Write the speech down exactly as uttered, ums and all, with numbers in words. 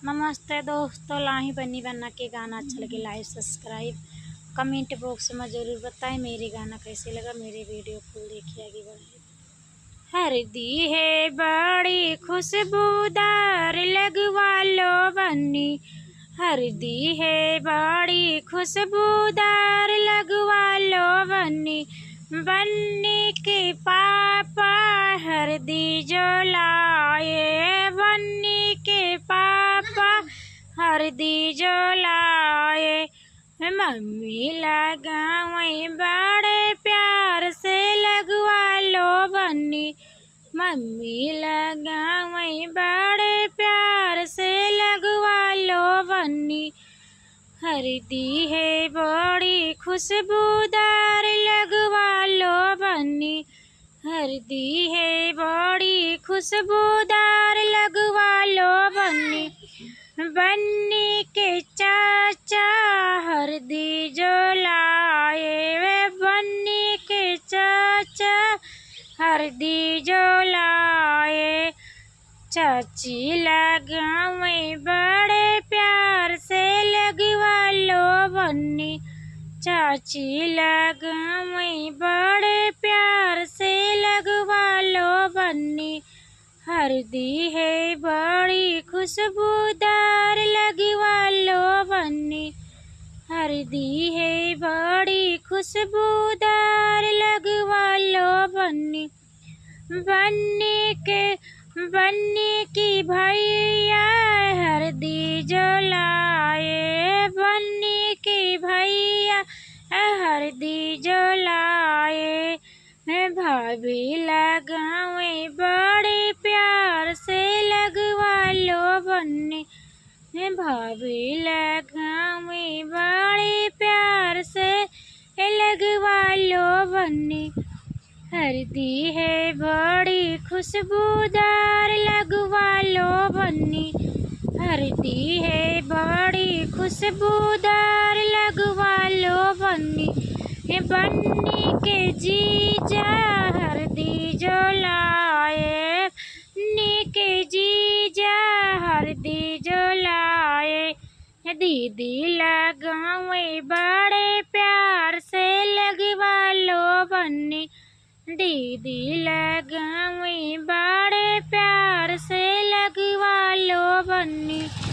नमस्ते दोस्तों, लाही बन्नी बन्ना के गाना अच्छा लगे, like, subscribe, comment box में जरूर बताएं मेरे गाना कैसे लगा। मेरे video full देखिए, आगे बढ़े। हरदी है बड़ी खुशबूदार, लगवा लो बन्नी। हरदी है बड़ी खुशबूदार, लगवा लो बन्नी। बन्नी के पापा हरदी जो लाए, बन्नी के पापा हरदी जो लाए। मम्मी लगावई बड़े प्यार से, लगवा लो बन्नी। मम्मी लगावई बड़े प्यार से, लगवा लो बन्नी। हरदी है बड़ी खुशबूदार, लगवा लो बन्नी। हरदी है बड़ी खुशबूदार, लगवा लो बन्नी। बन्नी के चाचा हरदी जो लाए, वे बन्नी के चाचा हरदी जो लाए। चाची लगावई बड़े प्यार से, लगवा लो बन्नी। चाची लगावई बड़े प्यार से, लगवा लो बन्नी। हरदी है बड़ी खुशबूदार, लगवा लो बन्नी। हरदी है बड़ी खुशबूदार, लगवा लो बन्नी। बन्नी के, बन्नी की भैया हरदी जो लाए, बन्नी की भैया हरदी जो लाए। भाभी लगावई बड़े प्यार से, लगवा लो बन्नी। भाभी लगावई बड़े प्यार से, लगवा लो बन्नी। हरदी है बड़ी खुशबूदार, लगवा लो बन्नी। हरदी है बड़ी खुशबूदार, लगवा लो बन्नी। हे बन्नी के जीजा हरदी जो लाए, बन्नी के जीजा हरदी जो लाए। दीदी लगावई बड़े प्यार से, लगवा लो बन्नी। दीदी लगावई बड़े प्यार से, लगवा लो बन्नी।